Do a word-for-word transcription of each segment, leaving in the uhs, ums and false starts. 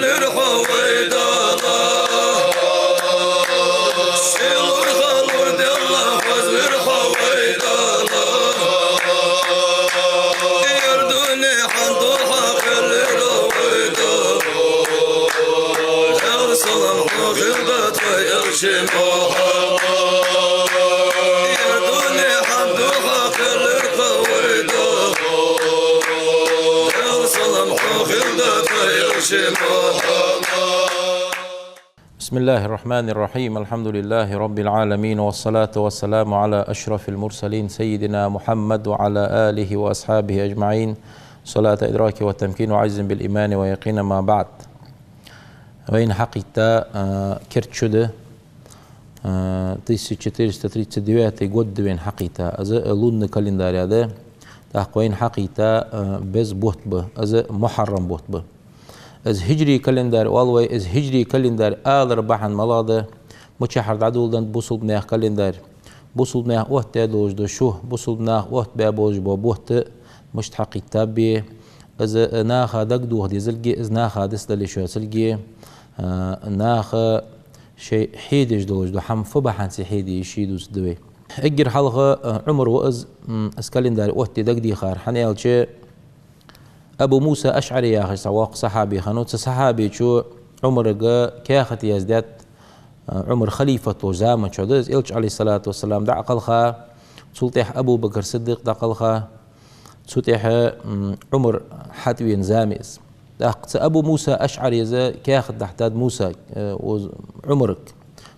Лир хьо вай Дала, сий лур, ха лур, Даьла, хоза вир хьо вай Дала. Ер дуне хьан духьа кхеллира вай Дала. Даьла салам хьона хилда тха элча Мухьаммад. Ер дуне хьан духьа кхеллира вай Дала. Даьла салам хьона хилда тха элча Мухьаммад. بسم الله الرحمن الرحيم. الحمد لله رب العالمين، والصلاة والسلام على أشرف المرسلين سيدنا محمد وعلى آله وأصحابه أجمعين. صلاة إدراك وتمكين وعجز بالإيمان ويقين، ما بعد. Вайна хьакхийтта, а, керда шу да, а, тысяча четыреста тридцать девятый год да вайна хьакхийтта. Из лунный календарь да. ТӀаккха вайна хьакхийтта, а, беза бутт ба. Из мухьаррам бутт ба. Из хиджрий календарь оал вай, из хиджрий календарь алар бахьан малагӀа да, мичахьара дӀадоладеннад бусалба наьха календарь. Бусалба наха оттадаь долаш да шу, бусалба наха оттабаь болаш бола бутт мишта хьакхийттаб. Из наха дагадоха дезилга, из наха дицдала йиш йоацилга, а, наха шоай хьедеш долаш дола хӀама фу бахьанца хьеде йиш я дувцаргда вай. Эггара хьалха, а, Ӏумара ва из, м, из календарь оттаде дагадехар, хӀана аьлча, Абу Муса АшӀари яхаш цхьа воккха сахьаби хиннав. Цу сахьабечо Ӏумарага каьхат яздаьд, а, Ӏумар халифат волча заман чухь да из, Элча, عليه الصلاة والسلام, дӀакхелха, цул тӀехьа Абу Бакр Сиддикъ дӀакхелха, цул тӀехьа, м, Ӏумар хьатӀавена зама я из. ТӀаккха цу Абу Муса АшӀарис каьхат дӀахьийтад Муса, э, оз-, Ӏумарага.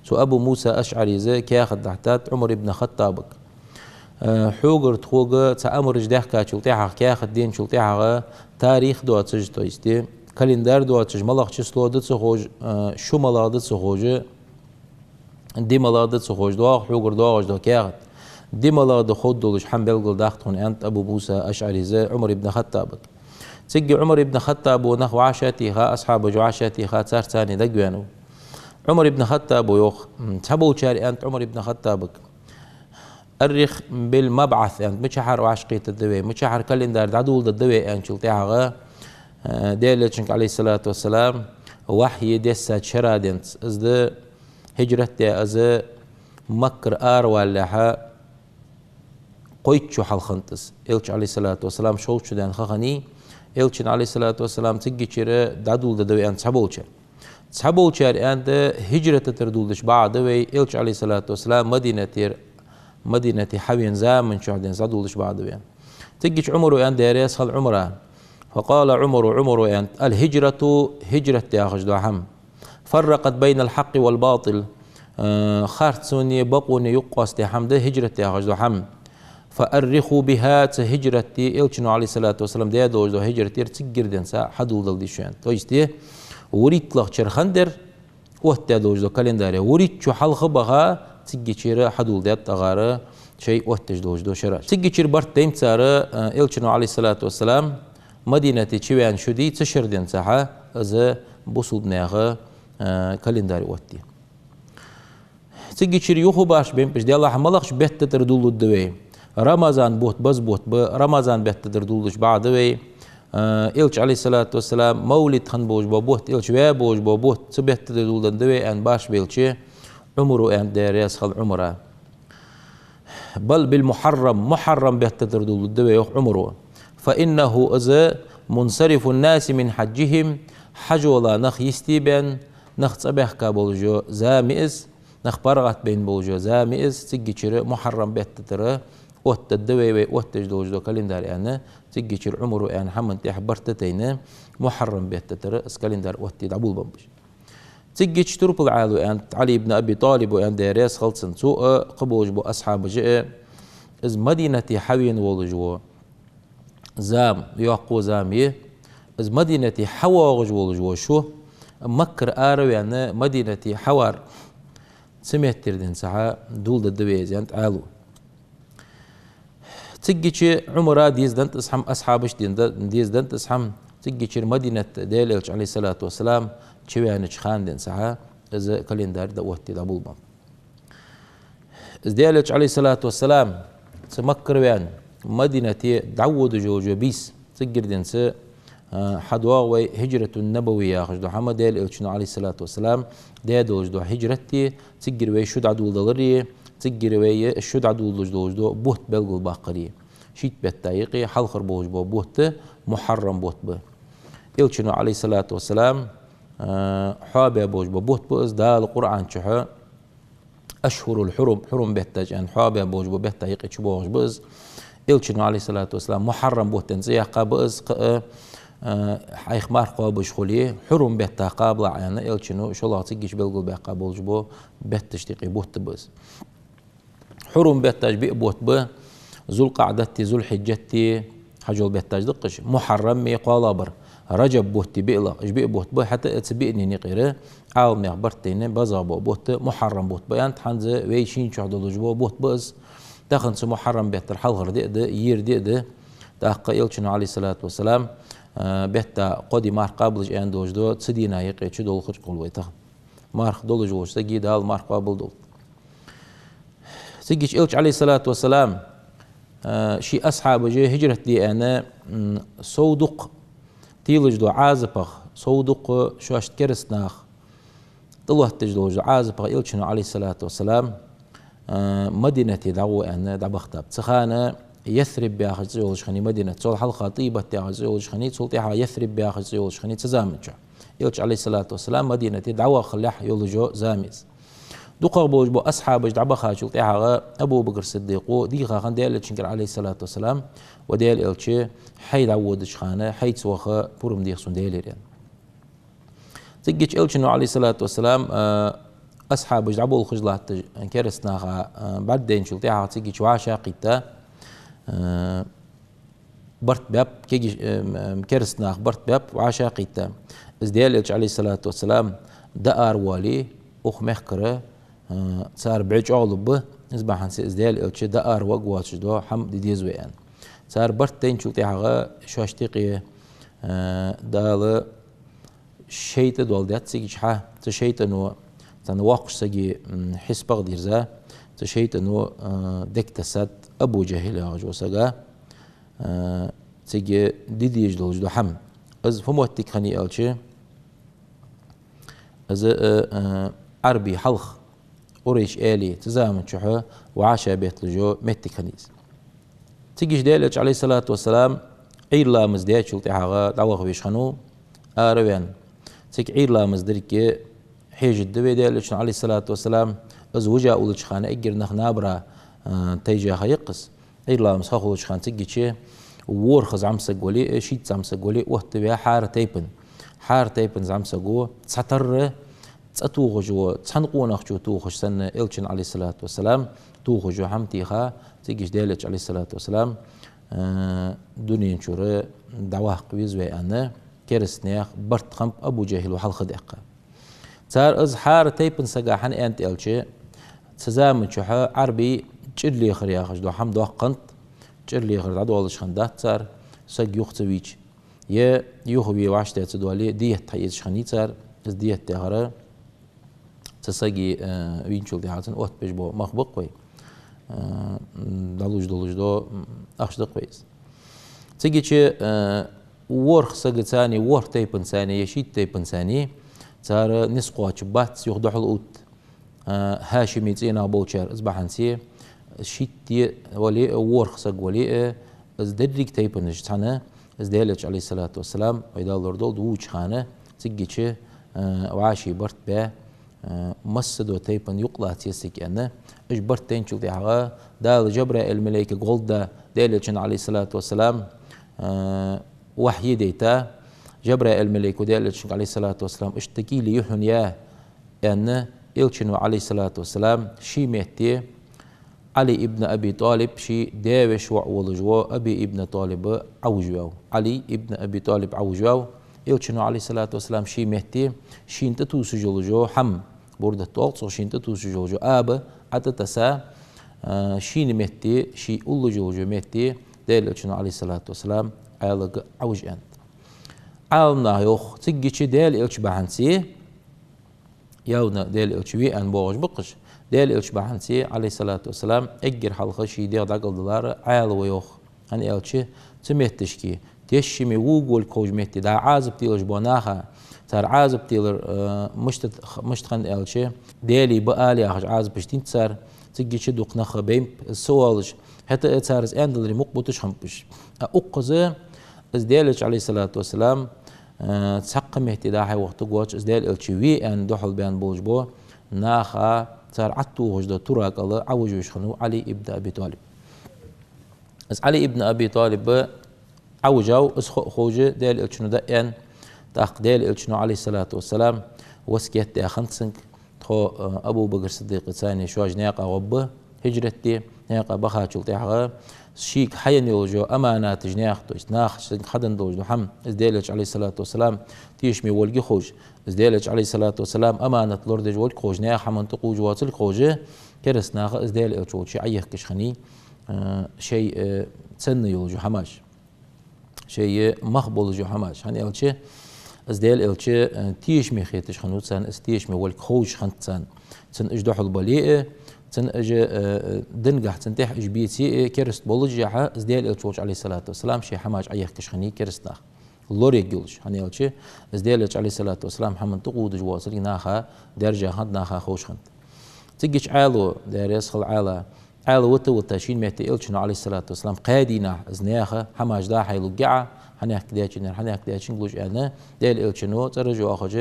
Цу Абу Муса АшӀарис каьхат дӀахьийтад Ӏумар ибн ХаттӀабага. Э, хьогара тхога цхьа амараш даьхкачул тӀехьагӀа, каьхат деначул тӀехьагӀа, тарих доацаш, то есть, э, календарь доацаш, малагӀа число да ца ховш, э, шу малагӀа да ца ховш, ди малагӀа да ца ховш, доагӀа хьогара доагӀаш дола каьхат. Ди малагӀа да ховргдолаш хӀама белгалдаккха тхона, аьннад Абу Муса АшӀарис Ӏумар ибн ХаттӀабага. Цига Ӏумар ибн ХаттӀаба нах вӀашагӀтеха, асхьабаш вӀашагӀтеха, царца цхьана дагаваьннав. Ӏумар ибн ХаттӀаба йоах, м, цхьаболчар аьннад Ӏумар ибн ХаттӀабага: «أرخ بالمبعث», аьннад, мичахьара вӀашагӀкхетаргда вай, мичахьара календарь дӀадоладергда вай, аьнначул тӀехьагӀа, э, Даьла Элчанга, عليه الصلاة والسلام, вахьи дессад шера денз. Из да хиджрат даь, из Маккара аравалалехьа кхойтта шу хьалха хиннад из. Элча, عليه الصلاة والسلام, шовзткъа шу даьнна ха хиннай. Элчано, عليه الصلاة والسلام, циггачара дӀадоладергда вай, аьннад цхьаболчар. Цхьаболчар аьннад, хиджрата тӀара доладеш бакъахьа да вай, Элча, عليه الصلاة والسلام, Мадинатера, Мадинате хьавена заман чухь денз дӀадоладеш бакъахьа да вай, аьннад. Циггача Ӏумара аьннад, Даьла раьза хилва Ӏумара. فقال عمر, Ӏумара аьннад: «الهجرة», хиджрат яхаш дола хӀама, «فرقت بين الحق والباطل», э, харцонеи бакъонеи юкъе къоастадаь хӀама да хиджрат яхаш дола хӀама. «فأرخوا بها», цу хиджрата, Элчано, عليه الصلاة والسلام, даь долаш дола хиджратера циггара денз хьадоладала деза шо, аьннад. То есть, вуриттлагӀчара хиннадар оттадаь долаш дола календарь, вурийтта шу хьалха баха, циггачара хьадоладаьд тӀагӀара шоай оттадеш долаш дола шераш. Циггачара барт дайнад цар, э, Элчано, عليه الصلاة والسلام, Мадинате чувена шу дий, цу шера денз хьа из бусалба наьха, э, календарь оттаде. Циггачара юха башха беннаб уж, Даьллахьа, малагӀча бетта тӀара доладергда вай. Рамазан бутт беза бутт ба, Рамазан бетта тӀара доладеш бакъахьа да вай. Э, Элча, عليه الصلاة والسلام, мовлид хинна болаш бола бутт, Элча ваь болаш бола бутт, цу бетта тӀара доладергда вай, аьнна, башха белча, Ӏумара аьннад, Даьла раьза хилва Ӏумара: «بل بالمحرم», мухьаррам бетта тӀара доладергда вай, йоах Ӏумара. «فإنه», из, «منصرف الناس من حجهم», хьажола нах йисте баьнна, нах цӀабаьхка болаш йола зама я из, нах паргӀата байна болаш йола зама я из, циггачара мухьаррам бетта тӀара оттадергда вай, вай оттадеш долаш дола календарь, аьнна, циггачара Ӏумара аьнна хӀаман тӀехьа барт тайна, мухьаррам бетта тӀара из календарь оттаде дӀаболабеннаб уж. Циггача турпал Ӏаьлас аьннад, Ӏали ибн Аби ТӀалиба аьннад, Даьла раьза хилва цунна, цо а, кхыболаш бола асхьабаша а, из Мадинате хьавена волаш вола зама, йоккха зама я, из Мадинате хьавоагӀаш волаш вола шу, Маккара араваьнна Мадинате хьавар, цу меттера денз хьа доладергда вай из, аьннад Ӏаьлас. Циггача Ӏумара дезаденнад из хӀама, асхьабаша дезаденнад из хӀама, циггачара Мадинате Даьла Элча, عليه الصلاة والسلام, чувенача хана денз хьа из календарь дӀаоттаде дӀаболабеннаб. Из Даьла Элча, عليه الصلاة والسلام, цу Маккара ваьнна, Мадинате дӀаводаш йолаш йола бийса, циггара денз, А, хьадоагӀа вай хӀиджратун-набави яхаш дола хӀама, Даьла Элчано, Ӏалайхи ссалату вассалам, даь долаш дола хӀиджрат а, циггара вай шу дӀадоладалар а, циггара вай шу дӀадоладеш долаш дола бутт белгалбаккхар а. Шийтта бетта юкъе хьалхара болаш бола бутт Мухьаррам бутт ба. Элчано, Ӏалайхи ссалату вассалам, а, хьоабаь болаш бола бутт ба из, Дала Къуръан чухь «Ашхурул хьурум», хьурум бетташ аьнна, хьоабаь болаш бола бетта юкъе чубоагӀаш ба из. Элчано, Ӏалайхи ссалату вассалам, Мухьаррам бутт аьнна цӀи яьккха ба из, кхы а, а, хьайх марха кхоабаш хуле, хьурум бетта кхабалахь аьнна, Элчано шоллагӀа цигга чу белгалбаьккха болаш бола бетташта юкъе бутт ба из. Хьурум бетташ биъ бутт ба: Зулкъаъдати, Зулхьиджати, хьажол бетташ да-кх уж, Мухьаррами, кхоалагӀбар, Раджаб бутти, биълагӀа, уж биъ бутт ба. ХӀаьта а цу биънена юкъера Ӏаламнаьха барт тайна базагӀа бола бутт Мухьаррам бутт ба аьннад. ХӀанз вай шийна чухь долаш бола бутт ба из. Тахан цу Мухьаррам беттара хьалхара ди а да, ера ди а да. ТӀаккха Элчано, Ӏалайхи ссалату вассалам, а, бетта кхо ди марха кхабалаш аьнна долаш дола цу дийнахьа юкъе чудолхаш хул вай тахан. Марха долаш волча сага Дала марха кхоабалдолда. Цигга чу Элча, Ӏалайхи ссалату вассалам, а, ший асхьабаша хӀиджрат де аьнна, м, сов дукха телаш долча Ӏазапах, сов дукха шоашта, кераста наха, тӀалоаттадеш долаш долча Ӏазапах Элчано, Ӏалайхи ссалату вассалам, а, Мадинате дӀагӀо аьнна дӀабахийтаб. Цу хана Ясриб яхаш цӀи йолаш хиннай Мадинат, цул хьалха ТӀийбат яхаш цӀи йолаш хиннай, цул тӀехьагӀа Ясриб яхаш цӀи йолаш хиннай цу заман чухь. Элча, Ӏалайхи ссалату вассалам, Мадинате дӀавахалехь йолаш йола зама я из. ДукхагӀа болаш бола асхьабаш дӀабахачул тӀехьагӀа Абу Бакр Сиддикъо дийха хиннад Даьла Элчангара, Ӏалайхи ссалату вассалам: «Ва Даьла Элча, хьай дӀаводача хана хьайца ваха пурам деха сона Даьлагара», — аьнна. Цигга чу Элчано, Ӏалайхи ссалату вассалам, а, асхьабаш дӀаболхаш латташ, кераста наха, а, бӀаргадайначул тӀехьагӀа цигга чу вӀашагӀкхийтта, а, барт баьб, кегий, эм, эм, кераста наха барт баьб, вӀашагӀкхийтта. Из Даьла Элча, Ӏалайхи ссалату вассалам, дӀааравале укх мехкара, а, цар бӀу чӀоагӀлургба, из бахьанца из Даьла Элча дӀаараваргвоацаш дола хӀама де деза вай аьнна. Цар барт дайначул тӀехьагӀа шоашта юкъе, а, Дала шайтӀа доаладаьд цигга чу хьа, цу шайтӀано цхьан воккхача сага, м, хьисапах дийрза, цу шайтӀано, а, дегатессад Абу Джахьил яхаш волча сага, а, цига де дезаш долаш дола хӀама. Из фу моттиг хиннай аьлча, из, а, а, Ӏарбий хьалха, Къурайш аьлий, цу заман чухь вӀашагӀбетталуш йола моттиг хиннай из. Цигга чу Даьла Элча, Ӏалайхи ссалату вассалам, Ӏуйра ламаз даьчул тӀехьагӀа дӀаваха везаш хиннав, араваьнна. Цига Ӏуйра ламаз дергда, хьежаргда вай Даьла Элчано, Ӏалайхи ссалату вассалам, из вижа уллача хана эггара наха набара, а, тайжа ха я-кх из. Ӏуйра ламаз ха хулача хана цигга чу ворхӀ зӀамсаг вале а, шийтта зӀамсаг вале а, оттаваь хӀара тайпан. ХӀара тайпан зӀамсаго цхьатарра цӀа тохаш вола, цхьан къонахчо тохаш санна, Элчан, Ӏалайхи ссалату вассалам, тохаш вола хӀама теха, цигга чу Даьла Элча, Ӏалайхи ссалату вассалам, а, дунен чура дӀаваккха веза вай аьнна, кераста наьха барт-кхамп Абу Джахьило хьалхадаьккха. Цар из хӀара тайпан сага хӀана аьннад аьлча, цу заман чухь Ӏарбий чӀир лехар яхаш дола хӀама доккха хиннад, чӀир лехар дӀадоалаш хиннадац цар, саг юха ца вийча. Е юха ве вӀаштӀехьа ца доале, диет хьаэцаш хиннай цар, из диет яхар цу сага, э, вийначул тӀехьагӀа цунна оттабеш бола мах ба-кх вай. Э, дӀалуш долаш дола, м, ахча да-кх вай из. Цигга чу, э, ворхӀ сагаца а, ворхӀ тайпанца а, е шийтта тайпанца а цар низ кхоачаргбац, юха духьал отт, а, хьашимий цӀен нах болчар. Из бахьанце шийтта вале а, ворхӀ саг вале а, из деррига тайпанаш цхьана, из Даьла Элча, Ӏалайхи ссалату вассалам, вай Дала лорадолда, вувцача хана цигга чу, а, вӀаший барт баь, а, массадола тайпан юкъ лаца еза цига аьнна. Уж барт дайначул тӀехьагӀа Дала Жабраил малайкага гӀолла Даьла Элчанна, Ӏалайхи ссалату вассалам, а, вахьи дайта, Жабраил малайко Даьла Элчанга, Ӏалайхи ссалату вассалам, иштта кӀийле я хьона, я аьнна, Элчано, Ӏалайхи ссалату вассалам, ший метте Ӏали ибн Аби ТӀалиб, ший даь-веший воӀ волаш вола Аби ибн ТӀалиб Ӏовижаваьв. Ӏали ибн Аби ТӀалиб Ӏовижаваьв. Элчано, Ӏалайхи ссалату вассалам, ший метте шийна тӀатувсаш йолаш йола хӀама, бурдат оал-кх цох, шийна тӀатувсаш йолаш йола аба ӀотӀатесса, а, ший метте, ше уллаш йолаш йолча метте Даьла Элчано, Ӏалайхи ссалату вассалам, Ӏаьлага Ӏовижа аьннад. Ӏаламнаха йоах, цигга чу Даьла Элча бахьанце, явно Даьла Элча ве аьнна боагӀаш ба-кх уж, Даьла Элча бахьанце, Ӏалайхи ссалату вассалам, эггара хьалха ший дегӀ дӀакӀалдалар Ӏаьла ва йоах. ХӀана аьлча, цу метташка тешаме вувргволга ховш метте, дӀа Ӏазап телаш бола наха, цар Ӏазап телар, э, мишта, мишта хиннад аьлча, Даьлий ба ала яхаш Ӏазапаш диннад цар, цигача дукха нах бейнаб из ца оалаш, хӀаьта а цар из аьннадаларе мукъа буташ хиннаб уж. А укхаза из Даьла Элча, Ӏалайхи ссалату вассалам, э, цхьаккха метте дӀа-хьа вахийтаргвоацаш, из Даьла Элча ве аьнна духьал баьнна болаш бола наха, цар Ӏотохаш дола тура кӀал Ӏовижавеш хиннав Ӏали ибн Аби ТӀалиб. Из Ӏали ибн Аби ТӀалиб Ӏовижав, из хо-, ховш Даьла Элчано дӀааьннад, тӀаккха Даьла Элчано, Ӏалайхи ссалату вассалам, васкет даь хиннад цунга, тхо, э, Абу Бакр Сиддикъаца цхьана шоаш наькъа гӀоргба, хӀижрат де, наькъа бахачул тӀехьагӀа, шийга хьаенна йолаш йола аманаташ наьха, то есть наха шийга хьаденна долаш дола хӀама, из Даьла Элча, Ӏалайхи ссалату вассалам, тешаме волга ховш, из Даьла Элча, Ӏалайхи ссалату вассалам, аманат лорадеш волга ховш, наьха хӀаман тӀа кхувш воацилга ховш, кераста наха из Даьла Элча волча Ӏоехкаш хиннай, э, шоай, э, ценна йолаш йола хӀамаш. Шоай мах болаш йола хӀамаш. ХӀана аьлча, из Даьла Элча, э, тешаме хеташ хиннав царна, из тешаме волга ховш хиннад царна. Цун уж духьал бале а, цун уж, э, э, дингахьа цун тӀехьа уж беце а, кераста болашехьа, из Даьла Элча волча, Ӏалайхи ссалату вассалам, шоай хӀамаш Ӏоехкаш хиннай кераста наха. Лораергйолаш, хӀана аьлча, из Даьла Элча, Ӏалайхи ссалату вассалам, хӀаман тӀа кхувдаш воацилга наха даьржа хиннад, наха ховш хиннад. Цигача Ӏаьлас, Даьла раьза хилва Ӏаьлах, Ӏаьла вита-вита шийна метте Элчано, Ӏалайхи ссалату вассалам, кхаь дийнахьа из наьха хӀамаш дӀа-хьа лургья, хьанехк даьчуннар хьанехк даьчунга луш аьнна, Даьла Элчано цӀераш йоахаш,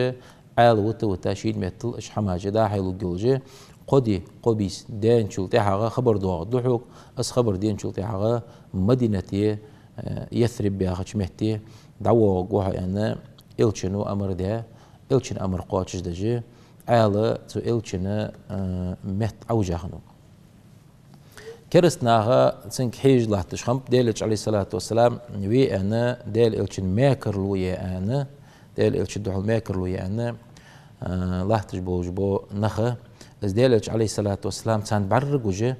Ӏаьла вита-вита шийна меттел уж хӀамаш дӀа-хьа лургйолаш, кхо ди, кхо бийса даьнначул тӀехьагӀа хабар доагӀаргда хьога, из хабар денначул тӀехьагӀа Мадинате, э, Ясриб яхача метте дӀавоагӀаргва хьо аьнна, Элчано амар даь, Элчан амар кхоачашдеш, Ӏаьла цу Элчан, э, метта Ӏовижа хиннав. Кераста наха цунга хьежаш латташ хиннаб, Даьла Элча, Ӏалайхи ссалату вассалам, ве аьнна, Даьла Элчан мекарло яь аьнна, Даьла Элчан духьал мекарло яь аьнна, э, латташ болаш бола нах. Из Даьла Элча, Ӏалайхи ссалату вассалам, царна бӀаргагуш,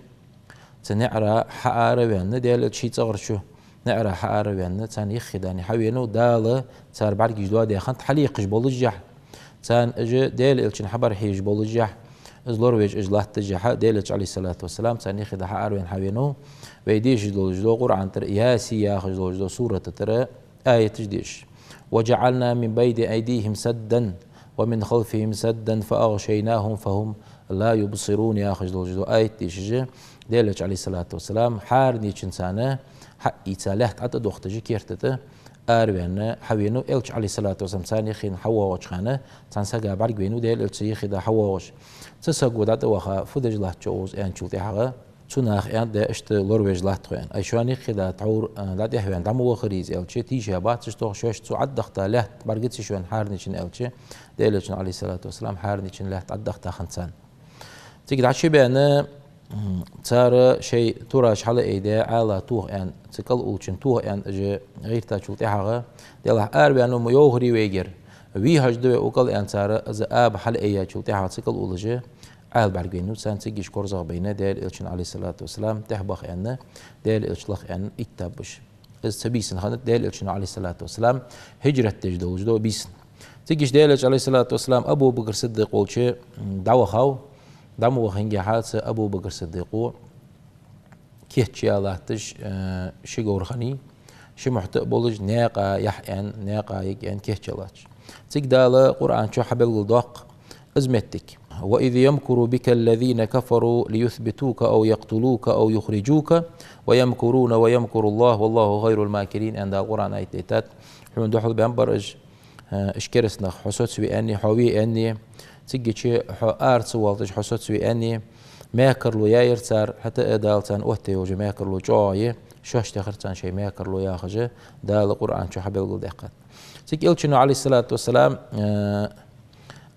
цу наӀара хьаараваьнна, Даьла Элча ший цӀагӀара чу наӀара хьаараваьнна, царна юххе дӀа хьавенав, Дала цар бӀаргаш доадаь хиннад хьалъекхаш болашехьа. Царна уж Даьла Элчан хьабар хьежаш болашехьа, из лоравеш уж латташехьа, Даьла Элча, Ӏалайхи ссалату вассалам, царна юххе дӀа хьаараваьнна хьавенав, вай дешаш долаш дола Къуръана тӀара Ясин яхаш долаш дола сурата тӀара аяташ дешаш. وجعلنا من بين أيديهم سدا ومن خلفهم سدا فأغشيناهم فهم لا يبصرون яхаш долаш дола аят дешаш, Даьла Элча, Ӏалайхи ссалату вассалам, хӀаранечунна царна хьаийца лаьтта ӀотӀадохийташ керта тӀа араваьнна хьавенав, Элча, Ӏалайхи ссалату вассалам, царна юххе воагӀача хана цхьан сага бӀаргавайнав Даьла Элча юххе дӀа хьавоагӀаш. Цу саго дӀатӀаваха, фу деш латт шо укхаза аьнначул тӀехьагӀа, цу наха аьннад, иштта лоравеш латт тхо аьнна. Ай шоана юххе дӀа тхьовра, э, дӀатӀехваьнна дӀа ма вахарий из аьлча, тийша бац уж тхох, шоашта цо Ӏодахийта лаьтта бӀаргаций шоана хӀаранечун аьлча, Даьла Элчано, Ӏалайхи ссалату вассалам, хӀаранечун лаьтта Ӏодахийта хиннад царна. Цига дӀачубаьнна, м, цар шоай тураш хьалаайдаь, Ӏаьла тоха аьнна, цу кӀал уллачунна тоха аьнна, уж гӀертачул тӀехьагӀа, делахь араваьннав ма йоахарий вайгара, вий хьожаргда вай укх кӀал аьнна цар, из аба хьалаайяьчул тӀехьагӀа цу кӀал уллаш Ӏаьла бӀаргавайнав царна, цига уж корзагӀбайна, Даьла Элчано, Ӏалайхи ссалату вассалам, тӀехьабаха аьнна, Даьла Элча лаха аьнна, иттаб уж. Из цу бийсан хиннад Даьла Элчано, Ӏалайхи ссалату вассалам, хӀижрат деш долаш дола бийсан. Цига уж Даьла Элча, Ӏалайхи ссалату вассалам, Абу Бакр Сиддикъ волча, м, дӀавахав, дӀа ма вахингехьа, цу Абу Бакр Сиддикъо кийчъяь латташ, э, ши говр хиннай, ши мухь тӀа а болаш, наькъа яхь аьнна, наькъа йига аьнна кийчъяь латташ. Цига Дала Къуръана чу хьабелгалдоаккх из моттиг. وإذ يمكر بك الذين كفروا ليثبتوك أو يقتلوك أو يخرجوك ويمكرون ويمكر الله والله خير الماكرين аьнна Дала Къуръана аят дайтад. Хьона духьал баьннабар уж, э, уж кераста нах, хьо соцаве аьнна, хьо ве аьнна, цигача хьо ара ца валийташ, хьо соцаве аьнна, мекарло яьяр цар, хӀаьта а Дала царна оттаяь йола мекарло чӀоагӀа я, шоашта техар царна шоай мекарло яхаш, Дала Къуръана чу хьабелгалдаьккхад. Цига Элчано, Ӏалайхи ссалату вассалам, э,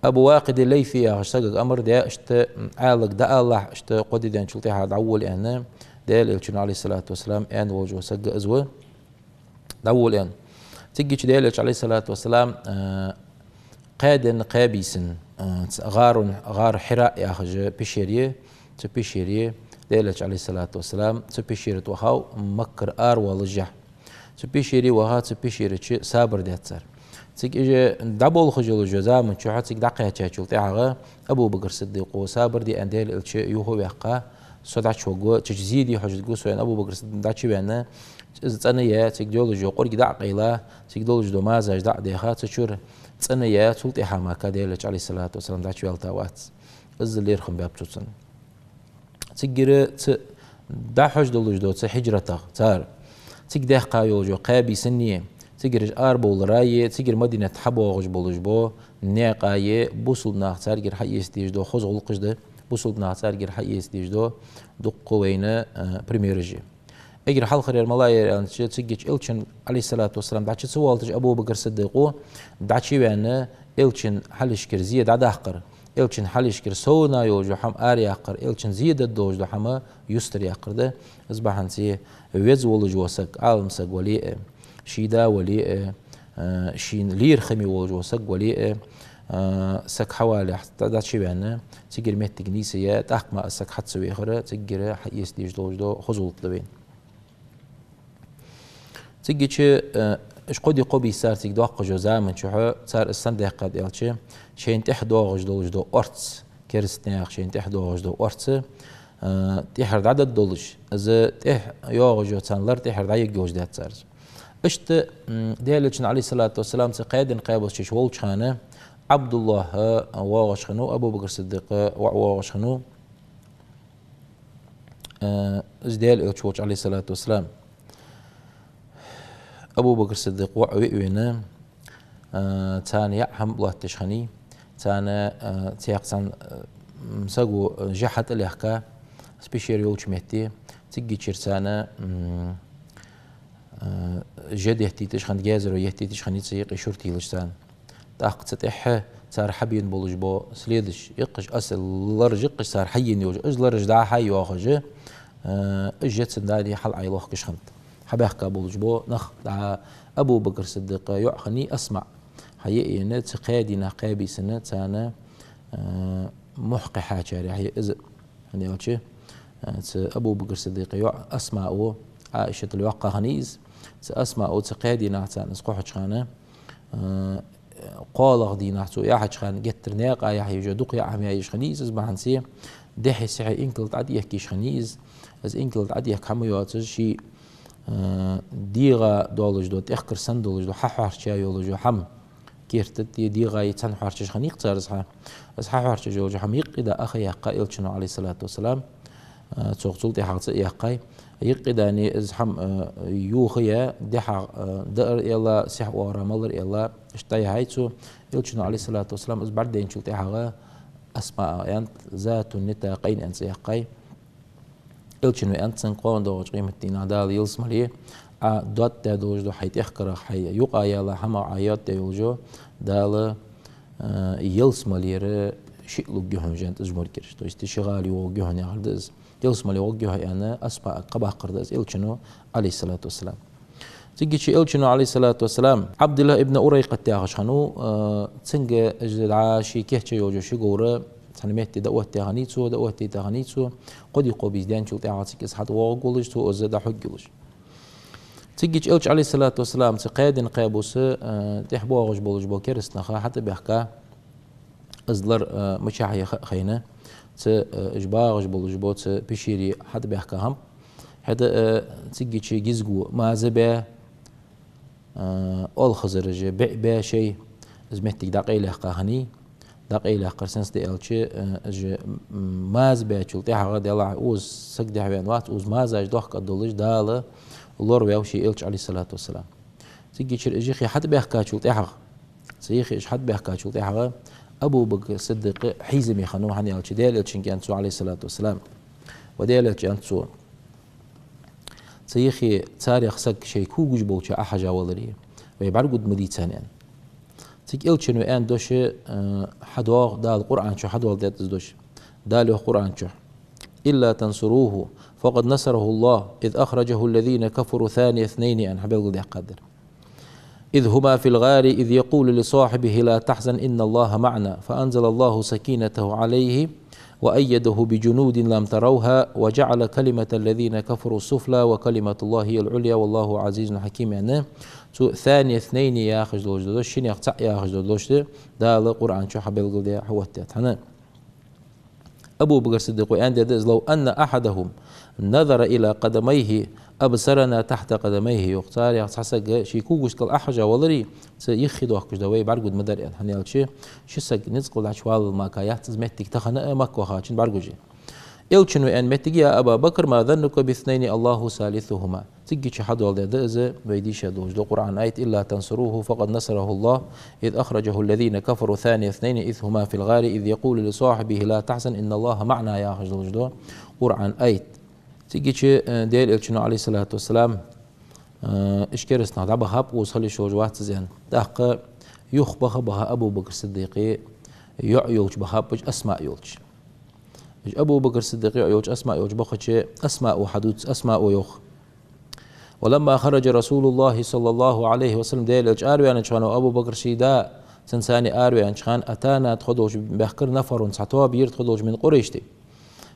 Абу Вакъид ал-Лайси яхача сагага амар даь, иштта, м, Ӏаьлага дӀаалалахь, иштта кхо ди даьнначул тӀехьагӀа дӀавола аьнна, Даьла Элчано, Ӏалайхи ссалату вассалам, аьнна волаш вола саг из ва, дӀавола аьнна. Цигача Даьла Элча, Ӏалайхи ссалату вассалам, э, кхаь денна, кхаь бийсан, э, ц-, гӀарун, гӀар Хьира яхаш пещера я, цу пещере Даьла Элча, Ӏалайхи ссалату вассалам, цу пещера тӀа вахав, Маккара аравоалашехьа. Цу пещере ваха, цу пещера чу сабар даьд цар. Цига уж дӀаболхаш йолаш йола заман чухь цига дӀакхаьчачул тӀехьагӀа Абу Бакр Сиддикъо сабар де аьнна Даьла Элча юха а ваьккха, со дӀачуваргва, цу чу зе де хьожаргва со аьнна, Абу Бакр Сиддикъ дӀачуваьнна, Из цӀена я, цига долаш йола къург дӀа а къайла, цига долаш дола мазаш дӀа а деха, цу чура цӀена я, цул тӀехьа мара Даьла Элча, Ӏалайхи ссалату вассалам, дӀачувелта вац. Из лерхӀам баьб цо цунна. Цигара цу дӀахьош долаш дола цу хьиджратах цар, цига даьккха йолаш йола кхаь бийсанне, цигара уж арабовларе, цигара Мадинат хьабоагӀаш болаш бола наькъа е бусалба наха царгара хьаэца дезаш дола хоза гӀулакхаш да, бусалба наха царгара хьаэца дезаш дола дуккха вайна, а, примераш я. Эггара хьалхаръяр малагӀа яр аьлча, цигача Элчан, Ӏалайхи ссалату вассалам, дӀачу ца валийташ Абу Бакр Сиддикъо дӀачувена, Элчан хьалхашкара зе дӀадаккхар, Элчан хьалхашкара совнагӀа йолаш йола хӀама араяьккхар, Элчан зе дергдолаш дола хӀама юстаръяккхар да. Из бахьанце веза волаш вола саг, Ӏалам саг вале а, ший да вале а, а, шийна лерхӀаме волаш вола саг вале а, а, саг хьавалехь дӀа-, дӀачувена, цигара моттиг нийсъе, тӀаккха мара из саг хьа ца вехар, цигара хьаэца дезаш долаш дола хоза гӀулакх да вайна. Цигача, э, уж кхо ди кхо бийса цар цига доаккхаш йолча заман чухь, цар из сенна даьккхад аьлча, шоашта тӀехьа доагӀаш долаш дола орц, кераста наьха шоашта тӀехьа доагӀаш дола орц, э, тӀехьара дӀадоалаш, из тӀехьа йоагӀаш йола царна лар тӀехьара дӀаергйолаш даьд цар из. Иштта, м, Даьла Элчан, Ӏалайхи ссалату вассалам, цу кхаь дийнахьа кхаьбача волча хана, Ӏабдуллахь воагӀаш хиннав, Абу Бакр Сиддикъа воӀ воагӀаш хиннав, э, из Даьла Элча волча, Ӏалайхи ссалату вассалам. Абу Бакр Сиддикъа воӀ ве а вена, э, царна яа хӀама лоаттадеш хиннай, царна, э, цхьан, э, м, саго, э, жа хьатӀалаьхка, из пещера йолча метте, цигачара царна, м, э, жа деттийташ хиннад, гезаро еттийташ хиннай цу юкъе шурта йилаш царна. ТӀаккха цу тӀехьа цар хьабена болаш бола следаш, иккхаш, из лараш иккхаш цар хьаена йолаш, из лараш дӀа-хьа йоахаш, э, из жа цун дани хьалъай лохкаш хиннад. Хьабаьхка болаш бола нах дӀа Абу Бакр Сиддикъа йоӀ хиннай АсмаӀ. Хьае а ена, цу кхаь дийнахьа кхаь бийсан царна, э, мухь кхихьачарех я из. ХӀана аьлча, э, цу Абу Бакр Сиддикъа йоӀ АсмаӀа, Ӏаишатал йоккха хиннай из. Цу АсмаӀа цу кхаь дийнахьа царна из кхухьача хана, э, кхоалагӀа дийнахьа цо яхьача хана геттара наькъа яхьа йиш йола дукха яа хӀама яь йиш хиннай из, из бахьанце дехьа-сехьа инкал тӀа дехка йиш хиннай из. Из инкал тӀа дехка хӀама йоацаш, ший, э, дегӀа долаш дола, тӀехкар санна долаш дола, хьахьоарча йолаш йола хӀама, керта тӀа дегӀа е цхьана хьоарчаш хиннай-кх цар из хьа. Из хьахьоарчаш йолаш йола хӀама юкъе дӀа а ха яьккхай Элчано, Ӏалайхи ссалату вассалам, э, цох цул тӀехьагӀа цӀи а яьккхай. Юкъе дӀани из хӀама, э, юха е дехьа, э, даар аьнна, сехьа оагӀорахьа малар аьнна, иштта дӀаяхьай цо. Элчано, Ӏалайхи ссалату вассалам, из бӀаргадайначул тӀехьагӀа АсмаӀага аьннад, Затун-Нитакъайн аьнна цӀи яьккхай. Элчано аьннад цунга, кхоана доагӀача къематдийнахьа Дала ялсмале, Ӏа доттадаь долаш дола хьай тӀехкарах, хьай юкъа яьлла хӀамах Ӏа йоттадаь йолаш йола, Дала, э, ялсмалера шиъ лургья хьона жент из моргераш. То есть ши гӀала йоагӀаргья хьона яхар да из. Ялсмале гӀоргья хьо аьнна, АсмаӀага кхаъ баккхар да из Элчано, Ӏалайхи ссалату вассалам. Цигача Элчано, Ӏалайхи ссалату вассалам, Ӏабдуллахь ибн Урайкъат яхаш хиннав, э, цунга из дӀа ший кийча йолаш йола ши говр цхьан метте дӀаоттаяь хиннай цо, дӀаоттайта хиннай цо, кхо ди кхо бийса даьнначул тӀехьагӀа цига из хьатӀавоагӀаргволаш, цо из дӀахьоргйолаш. Цигача Элча, Ӏалайхи ссалату вассалам, цу кхаь дийнахьа кхаь бус, э, тӀехьа боагӀаш болаш бола кераста нах хьатӀабаьхка, из лар, э, мичахьа я ха а хайна, цу, э, уж багӀаш болаш бола цу пещере хьатӀабаьхка хиннаб. ХӀаьта, э, цигача гизго маза баь, э, оалхазараш бе а баь шоай, из моттиг дӀакъайлаяьккха хиннай. ДӀакъайлаяьккхар сенца да аьлча, э, уж, м, маза баьчул тӀехьагӀа, делахь укхаза саг дехьаваьнна вац, укхаза мазаш дохка долаш Дала лораваьв ший Элча, Ӏалайхи ссалату вассалам. Цигачара уж юхе хьатӀабаьхкачул тӀехьагӀа, цу юхе уж хьатӀабаьхкачул тӀехьагӀа Абу Бакр Сиддикъа хьийзаме хиннав, хӀана аьлча Даьла Элчанга аьннад цо, Ӏалайхи ссалату вассалам. Ва Даьла Элча, аьннад цо, цу юхе царех саг шоай когаш болча Ӏохьажа валаре, вай бӀаргагургда ма дий царна, аьнна. Цига Элчано аьнна дош, э, хьадоагӀа, Дала Къуръан чу хьадоаладаьд из дош. Дала йоах Къуръан чу: «إلا تنصروه فقد نصره الله إذ أخرجه الذين كفروا ثاني اثنين», аьнна, хьабелгалдаьккхад ер. «إذ هما في الغار إذ يقول لصاحبه لا تحزن إن الله معنا فأنزل الله سكينته عليه وأيده بجنود لم تروها وجعل كلمة الذين كفروا السفلى وكلمة الله هي العليا والله عزيز حكيم», аьнна, цу «ثاني اثنين» яхаш долаш дола дош, шиннех цаӀ яхаш дола дош, Дала Къуръан чу хьабелгалдаь, хьаоттадаьд. ХӀана? Абу Бакр Сиддикъо аьнна даьд из: «لو أن أحدهم نظر إلى قدميه أبصرنا تحت قدميه, йоах, царех цхьа саг ший когашкал Ӏохьежа валаре, цу юххе доахкаш да вай бӀаргагургда ма дар, аьнна. ХӀана аьлча, ши саг низ кхолла дӀачуваьллача вала мара яц из моттиг тахан а Макка вахачун бӀаргагуш. Элчано аьнна моттиг: يا أبا بكر، ما ظنك باثنين الله ثالثهما. Цигга чу хьадоаладаь да из вай дийша долаш дола Къуръан аят: إلا تنصروه فقد نصره الله إذ أخرجه الذين كفروا ثاني اثنين إذ هما في الغار إذ يقول لصاحبه لا تحزن إن الله معنا яхаш долаш дола Къуръан аят. Цигга чу, э, Даьла Элчано, عليه الصلاة والسلام, э, уж кераста нах дӀабахаб, укхаза хила йиш йолаш вац из, аьнна. ТӀаккха юха баха-баха Абу Бакр Сиддикъа йоӀ йолча бахаб уж, Асмаъ йолча. Уж Абу Бакр Сиддикъа йоӀ йолча, Асмаъ йолча бахача, Асмаъо хьадувц, Асмаъо йоах: ولما خرج رسول الله صلى الله عليه وسلم, Даьла Элча араваьннача хана, Абу Бакр ший да цунца цхьана араваьннача хана, أتانا, тхо долча баьхкар, نفر, цхьа тоаба яр тхо долча, من قريش,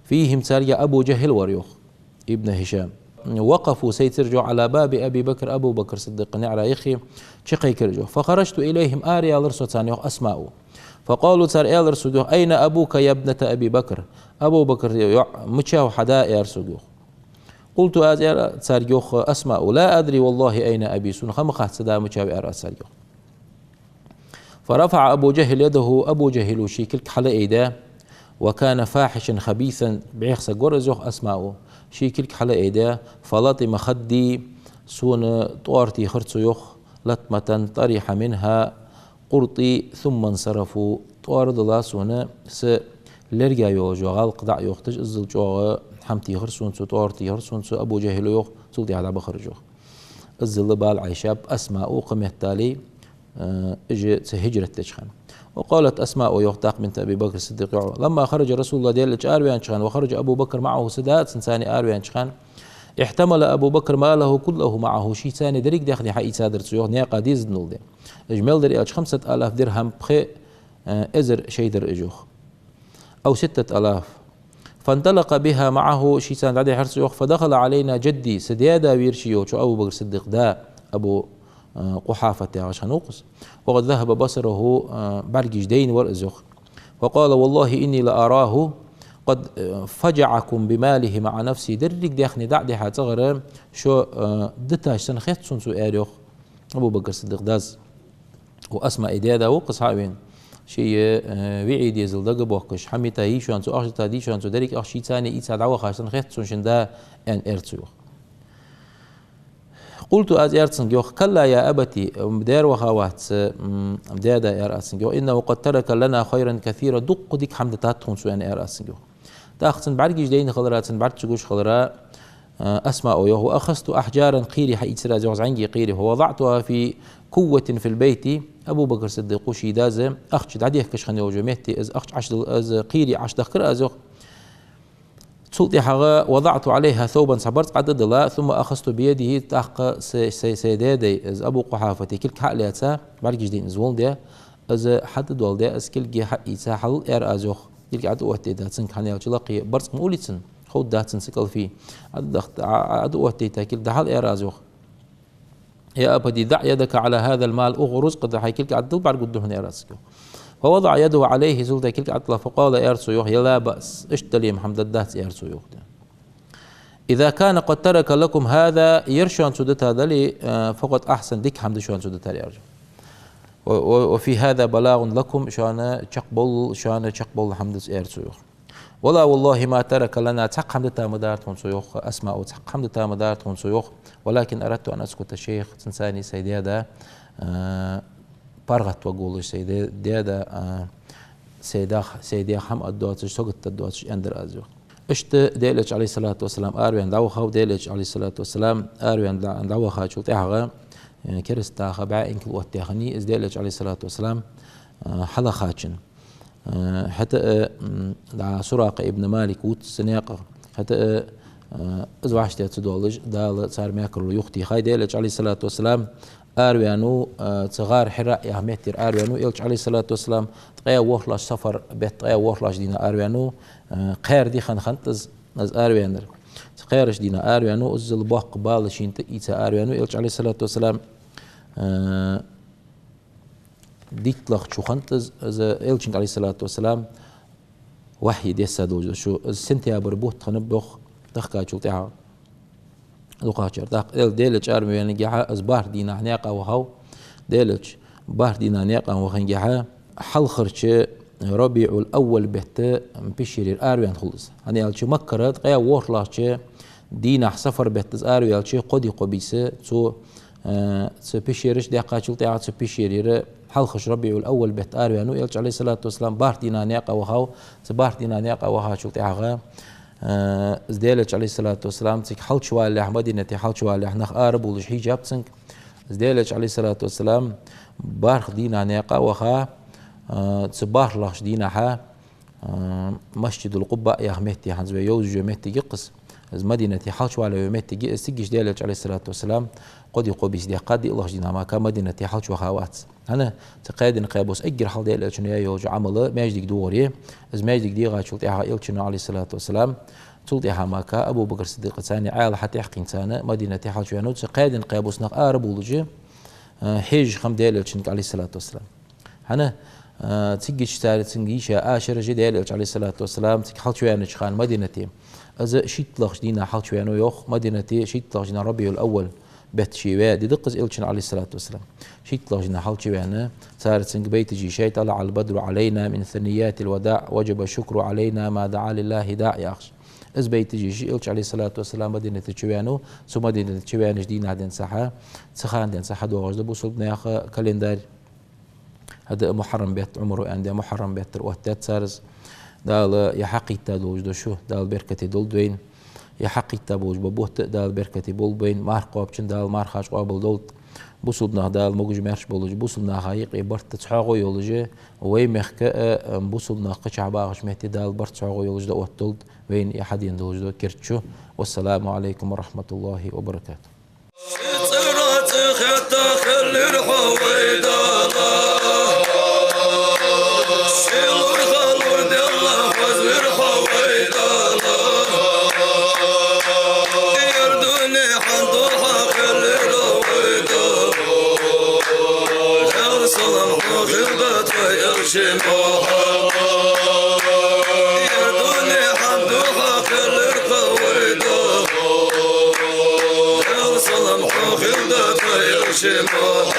فيهم, цаьрга Абу Джахьл вар, йоах Ибн Хишам. وقفوا, сайцар уж, йоах, على باب أبي بكر, Абу Бакр Сиддикъа наӀара юххе чукхайкар уж, йоах. فخرجت إليهم, араялар со царна, йоах Асмаъо. فقالوا, цар аьлар сога, йоах: أين أبوك يا ابنة أبي بكر؟ Абу Бакра йоӀ мичав хьа да, аьлар сога, йоах. قلت, аз аьлар царга, йоах Асмаъо: لا أدري والله أين أبي, сона ха ма хац са да мичав, аьлар аз царга, йоах. فرفع أبو جهل يده, Абу Джахьло ший кулг хьалаайдаь, وكان فاحشا خبيثا, бӀеха саг вар из, йоах Асмаъо, ший кулг хьалаайдаь, فلطم خدي, сона тӀоара тийхар цо, йоах, لطمة طرح منها قرطي ثم انصرفوا, тӀоара дилла сона са лерга йолаш йола гӀалкх дӀа а йохийташ, иззал чӀоагӀа хӀама тийхар сона цо, тӀоара тийхар сона цо Абу Джахьло, йоах, цул тӀехьагӀа дӀабахар уж, йоах. Иззал бала Ӏайшаб Асмаъо, кхыметтел, э, уж цу хӀижрат деча хана. وقالت أسماء, йоах тӀаккха, بنت أبي بكر الصديق, йоӀ: لما خرج رسول الله, Даьла Элча араваьннача хана, وخرج أبو بكر معه, са да цунца цхьана араваьннача хана, احتمل أبو بكر ماله كله معه, шийца цхьана деррига даьхни хьаийцадар цо, йоах, наькъа дезаденна де. Уж мел дар аьлча, خمسة آلاف درهم, пхи, э, эзар шай дар уж, йоах. أو ستة آلاف. فانطلق بها معه, шийца цхьана дӀадихьар цо, йоах. فدخل علينا جدي, са даь-да вера ше йолча, Абу Бакр Сиддикъа да, Абу, э, Къухьафат яхаш хиннав укхаза. وقد ذهب بصره, э, бӀаргаш дайна вар из, йоах. فقال: والله إني لأراه قد, э, فجعكم بماله مع نفسه, деррига даьхни дӀа а дихьа цӀагӀара шо, э, диташ санна хет сона цо, аьлар, йоах, Абу Бакр Сиддикъа дас. Укх Асмаъа даь-да ва укхаза хьавена, ший, э, виӀий дезал дагабоаккхаш, хӀама йита йий шоана цо, ахча дита дий шоана цо, деррига ахча шийца цхьана ийца дӀавахаш санна хет сона шун да, аьнна, аьлар цо, йоах. قلت, аз аьлар цунга, йоах: كلا يا أبت, м, дера ваха вац, м, даь-да, аьлар аз цунга, йоах, إنه قد ترك لنا خيرا كثيرا, дукха дика хӀама дитад тхона цо, аьнна, аьлар аз цунга, йоах. ТӀаккха цун бӀаргаш дайна хилара, цун бӀарг цӀагӀа гуш хилара, э, Асмаъо йоах: وأخذت أحجارا, кхерий хьаийцар аз, йоах, зӀамига кхерий, فوضعتها في كوة في البيت, Абу Бакр Сиддикъо ший дас ахча дӀадехкаш хинна йолча метте, из ахча Ӏочудилла, из кхерий Ӏочудахкар аз, йоах. Цул тӀехьагӀа وضعت عليها ثوبا, цхьа барзкъа ӀотӀадилла, ثم أخذت بيده, тӀаккха сай, сай, сай даь-даь, из Абу Къухьафата кулг хьа а лаьца, бӀаргаш дайна из волна даь, из хьатӀадоаладаь, из кулг хьаийца хьалъаьр аз, йоах. Кулг ӀотӀаоттадаь цунга, хӀана аьлча лакхе барзкъа ма улий цун, ховргдац цун сикъал фий. ӀотӀадахт-, Ӏо-, Ӏо-, ӀотӀаоттадаь кулг дӀахьалъаьр аз, йоах. يا أبت ضع يدك على هذا المال, укх рузкъа тӀа хьай кулг ӀотӀадилла, бӀаргагургда хьона, аьлар аз цунга, йоах. فوضع يده عليه, цул тӀехьагӀа кулг ӀотӀадилла, فقال, аьлар цо, йоах: يا لا بأس, иштта дале-м хӀама дергдац, аьлар цо, йоах. إذا كان قد ترك لكم هذا, ер шоана цо дитадале, э, فقد أحسن, дика хӀама да шоана цо дитар, аьлар. و-, و-, وفي هذا بلاغ لكم, шоана чакхбовла, шоана чакхбовла хӀама да из, аьлар цо, йоах. ولا والله ما ترك لنا, цхьаккха хӀама дита ма дар тхона цо, йоах, Асмаъо, цхьаккха хӀама дита ма дар тхона цо, йоах. ولكن أردت أن أسكت, шейх, цунца цхьана сай даь-да, э, паргӀатваргволаш, сай даь-, даь-да, э, сай дах-, сай даьх хӀама аргдоацаш, сагот даргдоацаш аьннадар аз, йоах. Иштта Даьла Элча, عليه الصلاة والسلام, араваьнна дӀавахав, Даьла Элча, عليه الصلاة والسلام, араваьнна дӀа-, дӀавахачул тӀехьагӀа, э, кераста наха бӀаь инкал оттадаьханнай из Даьла Элча, عليه الصلاة والسلام, э, хьалахачун. Э, хӀаьта а, м, дӀа Суракъа ибн Малик вувц цу наькъах. ХӀаьта а, э, из вӀаштӀехьа ца доалаш, Дала цар мекарло юхатехай. Даьла Элча, عليه الصلاة والسلام, араваьннав, э, цу гӀар Хьира яхача меттера араваьннав Элча, عليه الصلاة والسلام, ткъаь ворхӀлагӀча сафар бетта, ткъаь ворхӀлагӀча дийнахьа араваьннав, э, кхаьра ди хинна хиннад из, из араваьннар. Цу кхаьрача дийнахьа араваьннав, иззал боккха бала шийна тӀаийца араваьннав Элча, عليه الصلاة والسلام, э, дийтлагӀа шу хиннад из, из Элчанга, عليه الصلاة والسلام, вахьи десса долаш да шу, из сентябрь бутт хиннаб, йоах, тахкачул тӀехьагӀа. Дукхачар. ТӀаккха Даьла элча ара ма ваьннинге, из бархӀ дийнахьа наькъа вахав. Даьла элча бархӀ дийнахьа наькъа ваханге, хьалхарча РабиӀул-Аввал бетта пещерера ара ваьнна хул из. ХӀана аьлча Маккара ткъаь ворхӀлагӀча дийнахьа Сафар бетта из ара ваьлча, кхо ди кхо бийса цо, э, цу пещераш даьккхачул тӀехьагӀа цу пещерера хьалхарча РабиӀул-Аввал бетта ара ваьннав элча, Ӏалайхи ссалату вассалам, бархӀ дийнахьа наькъа вахав. Цу бархӀ дийнахьа наькъа вахачул тӀехьагӀа, э, из Даьла элча, Ӏалайхи ссалату вассалам, цига хьалчувалалехь, Мадинате хьалчувалалехь, нах ара бувлаш хьежаб цунга. Из Даьла элча, Ӏалайхи ссалату вассалам, бархӀ дийнахьа наькъа ваха, э, цу бархӀлагӀча дийнахьа, э, Масджидул-Къубба яха метте, хӀанз вай йовзаш йола моттиг я-кх из, из Мадинате хьалчувалале йола моттиг я из. Цигга иштта Даьла элча, Ӏалайхи ссалату вассалам, кхо ди кхо бийса даьккхад, диълагӀча дийнахьа мара Мадинате хьалчуваха вац. ХӀана, цу кхаь ден кхаь бус эггара хьалха Даьла элчано яь йола Ӏамал маьждиг догӀар я. Из маьждиг дегӀачул тӀехьагӀа элчано, Ӏалайхи ссалату вассалам, цул тӀехьагӀа мара Абу Бакр Сиддикъаца цхьана Ӏаьла хьатӀехкхийна царна Мадинате хьалчувеннав, цу кхаь ден кхаь бус нах ара бувлаш, э, хьежаш хиннаб Даьла элчанга, Ӏалайхи ссалату вассалам. ХӀана, э, цигга иштта цар цунга йиш яь ашараш я Даьла элча, Ӏалайхи ссалату вассалам, цига хьалчувенача хана Мадинате. Из шийтталагӀча дийнахьа хьалчувеннав йоах Мадинате, шийтталагӀча дийнахьа РабиӀул-Аввал бетта ше ваь ди да-кх из элчан, Ӏалайхи ссалату вассалам. ШийтталагӀча дийнахьа хьалчувенна, цар цунга байташ йийшай: «طلع البدر علينا من ثنيات الوداع، وجب الشكر علينا ما دعا لله داع», яхаш. Из байташ йийша элча, Ӏалайхи ссалату вассалам, Мадинате чувеннав. Цу Мадинате чувеннача дийнахьа денз хьа, цу хана денз хьа доагӀаш да бусалба наьха календарь. ХӀаьта Мухьаррам бетта, Ӏумара аьнна, Мухьаррам беттара оттадаьд цар из. Дала е хьакхийтта долаш дола шу Дала беркате долда вайна. Е хьакхийтта болаш бола бутт а Дала беркате болба вайна. Марха кхоабачоа Дала мархаш къоабал долда. Бусалба нах Дала могаш-маьрша болаш, бусалба наха юкъе барт цхьоагӀо йолаш, вай мехка а, бусалба нах кхычахьа багӀача метте Дала барт цхьоагӀо йолаш дӀаоттадолда вайна е хьадена долаш дола керда шу. والسلام عليكم ورحمة الله وبركاته. Ши цӀера цӀи хетта хилар хьо вай Дала. Ши лур халур делла хозар хьо вай Дала. Ер дуне хьан духьа хилар вай Дала. Даьла салам хьона хилда тха элча Мухьаммад. Ер дуне хьан духьа хилар хьо вай Дала. Даьла салам хьона хилда тха элча Мухьаммад.